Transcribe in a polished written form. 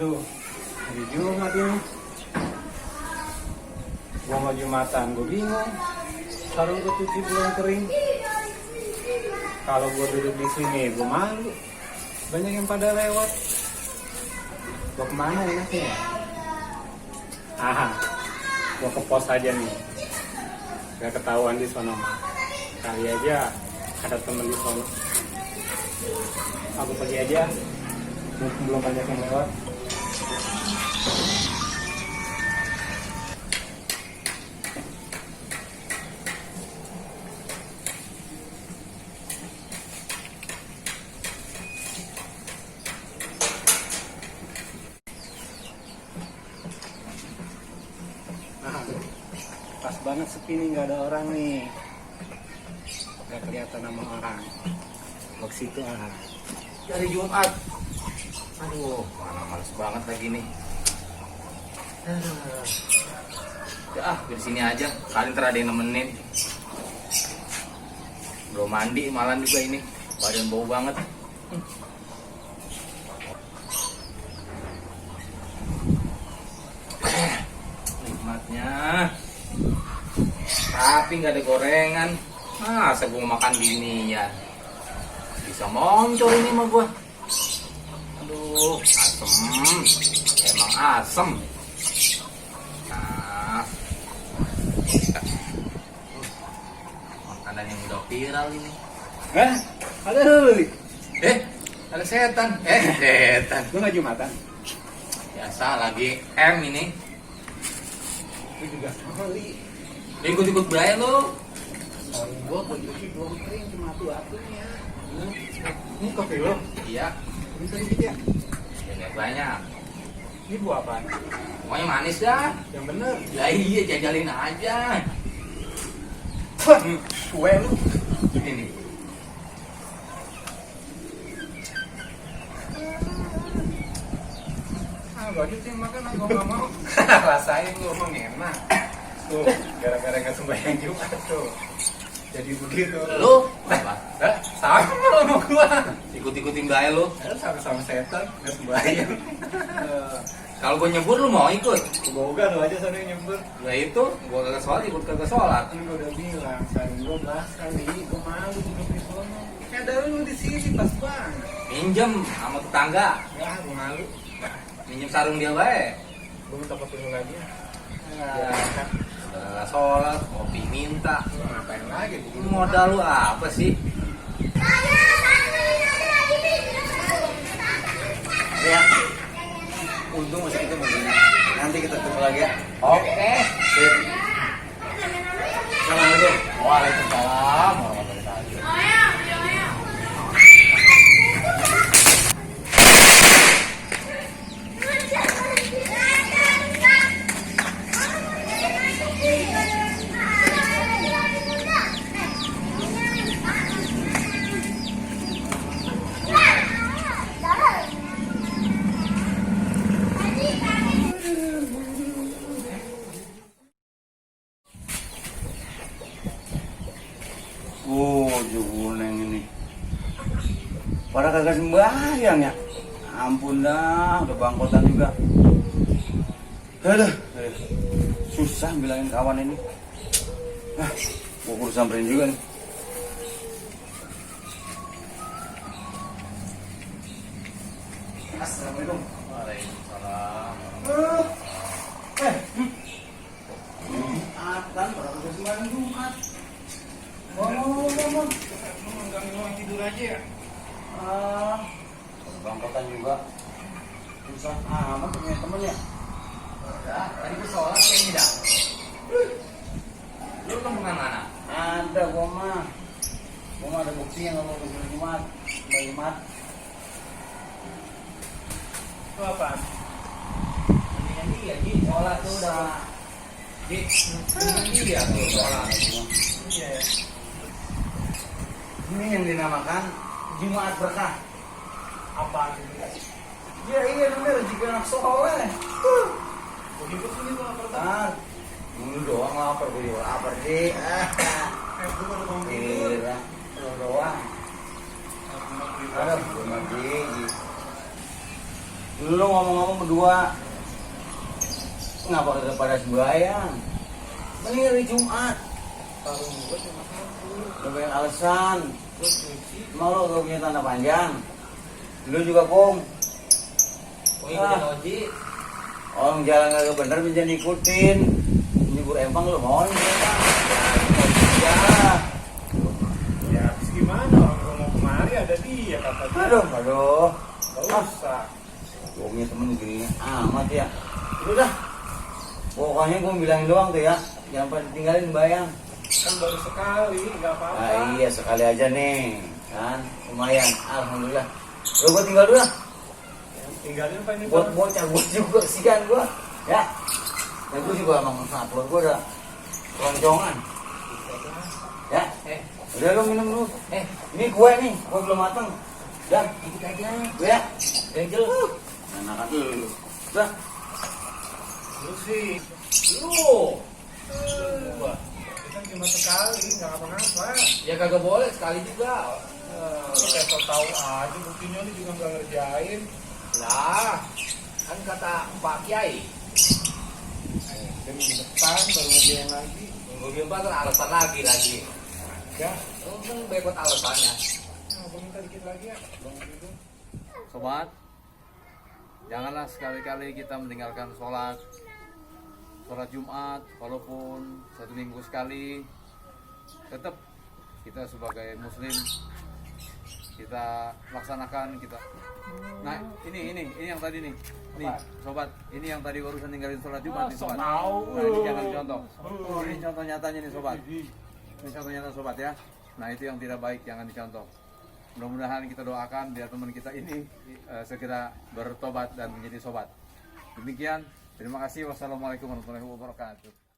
Aduh, hari Jumat ini. Gua mau Jumatan, gua bingung. Sarung gua cuci belum kering. Kalau gua duduk di sini, gua malu. Banyak yang pada lewat. Gua kemana enaknya ya? Gua ke pos aja nih. Gak ketahuan di sono mah. Kali aja ada temen di sono. Aku pergi aja. Belum banyak yang lewat. Pas banget sepi nih, nggak ada orang nih, nggak kelihatan nama orang. Ke situ Hari Jumat. Aduh, mana males banget lagi nih. Ya di sini aja. Kali ntar ada yang nemenin. Belum mandi malam juga ini. Badan bau banget. Nikmatnya. Tapi nggak ada gorengan. Masa gue makan gini ya? Bisa moncol ini mah gua. Aduh, asem. Emang asem. Nah. Makanan yang udah viral ini. Ada lu. Ada setan. Setan. Lu nggak Jumatan? Biasa lagi M ini. Lu juga kali. Ikut-ikut beraya lo. Sarung gua cuci belum kering, cuma atunya. Ini kopi lo? Iya. Bisa dikit ya? Banyak banyak. Ini buah apaan? Pokoknya manis dah. Yang bener. Ya iya, jajalin aja. Kue lu. Ini. Baju sih makan, aku nggak mau. Rasain lu, emang enak. Tuh, gara-gara nggak sembahyang Jumat tuh. Jadi begitu. Lu apa? Sama sama gua. Ikut-ikutin bae lu. Sama-sama setan, nggak sembahyang. Kalau gue nyebur lu mau ikut? Semoga lu aja sana yang nyebur. Nah itu, gue kagak sholat, ikut kagak sholat. Kan gua udah bilang, sarung gua basah nih, gua malu duduk di sono. Ada lu di sini pas banget. Minjem sama tetangga, Ya, gua malu. minjem sarung dia bae. Gua minta ketemu lagi. Ya, udah sholat, kopi minta. Ngapain lagi? Lu modal lu apa sih? Ya. Untung masih kita begini. Nanti kita ketemu lagi ya. Oke. Sip. Assalamualaikum. Waalaikumsalam warahmatullahi wabarakatuh. Jukuneng ini pada kagak sembahyang ya. Ampun dah, udah bangkotan juga. Aduh, susah bilangin kawan ini. Gua kudu samperin juga nih. Assalamualaikum. Waalaikumsalam. Jumatan, pada kagak sembahyang Jumat. Ngomong. Mengganggu orang tidur aja ya? Bangkotan juga. Susah amat punya temen ya. Udah, tadi gue sholat kayaknya dah. Lu kemana mana? Ada gua mah ada bukti yang ngomong ke Jumat. Jumat. Itu apaan? Mendingan dia, Ji. Sholat tuh udah. Ji, mendingan dia tuh sholat. Iya ya. Ini yang dinamakan Jumat berkah. Apaan itu? Ya iya bener, jika anak soleh. Gua ikut sini gua lapar banget. Ah, ini doang lapar, gue juga lapar sih. Gua baru bangun tidur. Gila, lu doang. Aduh, gue mati. Lu ngomong-ngomong berdua, ngapa kagak pada sembahyang? Mending hari Jumat. Sarung gua cuma satu. Udah banyak alasan. Terus cuci. Mau lo gak punya tanda panjang? Lu juga, Bung. Oh iya, Oji. Orang jalan kagak bener bisa ikutin. Nyebur empang lu mau nih mereka. Ya, Ya habis gimana? Orang gua mau kemari ada dia kata dia. Aduh. Gak usah. Gue punya temen gini amat ya. Udah. Pokoknya gue bilangin doang tuh ya. Jangan pada tinggalin bayang. Kan baru sekali, nggak apa-apa. Nah, iya sekali aja nih. Kan lumayan. Alhamdulillah. Lu gue tinggal dulu lah. Tinggalin apa ini? Buat Bang? bocah gue juga kesian gue. Ya. Dan gue juga emang saat gue udah loncongan. Ya. Udah lu minum dulu. Ini kue nih. Kue belum mateng. Udah. dikit aja. Gue ya. Angel. Enakan lu. Udah. Lu sih. Lu. Gua. Itu kan cuma sekali, nggak apa-apa. Ya kagak boleh sekali juga. Lu kayak so tau aja, buktinya lu juga nggak ngerjain. Lah, kan kata Pak Kiai. Dan minggu depan baru ngerjain lagi. Minggu depan kan alasan lagi. Ya, Lu kan bekot alasannya. nah, gua minta dikit lagi ya. Bang Rido. Sobat, janganlah sekali-kali kita meninggalkan sholat Jumat, walaupun 1 minggu sekali. Tetap kita sebagai muslim kita laksanakan kita. Nah ini yang tadi nih sobat, ini yang tadi barusan ninggalin sholat Jumat nih sobat. Nah ini jangan dicontoh. Ini contoh nyatanya nih sobat. Ini contoh nyata sobat ya. Nah itu yang tidak baik, jangan dicontoh. Mudah-mudahan kita doakan biar teman kita ini segera bertobat dan menjadi sobat. Demikian, terima kasih. Wassalamualaikum warahmatullahi wabarakatuh.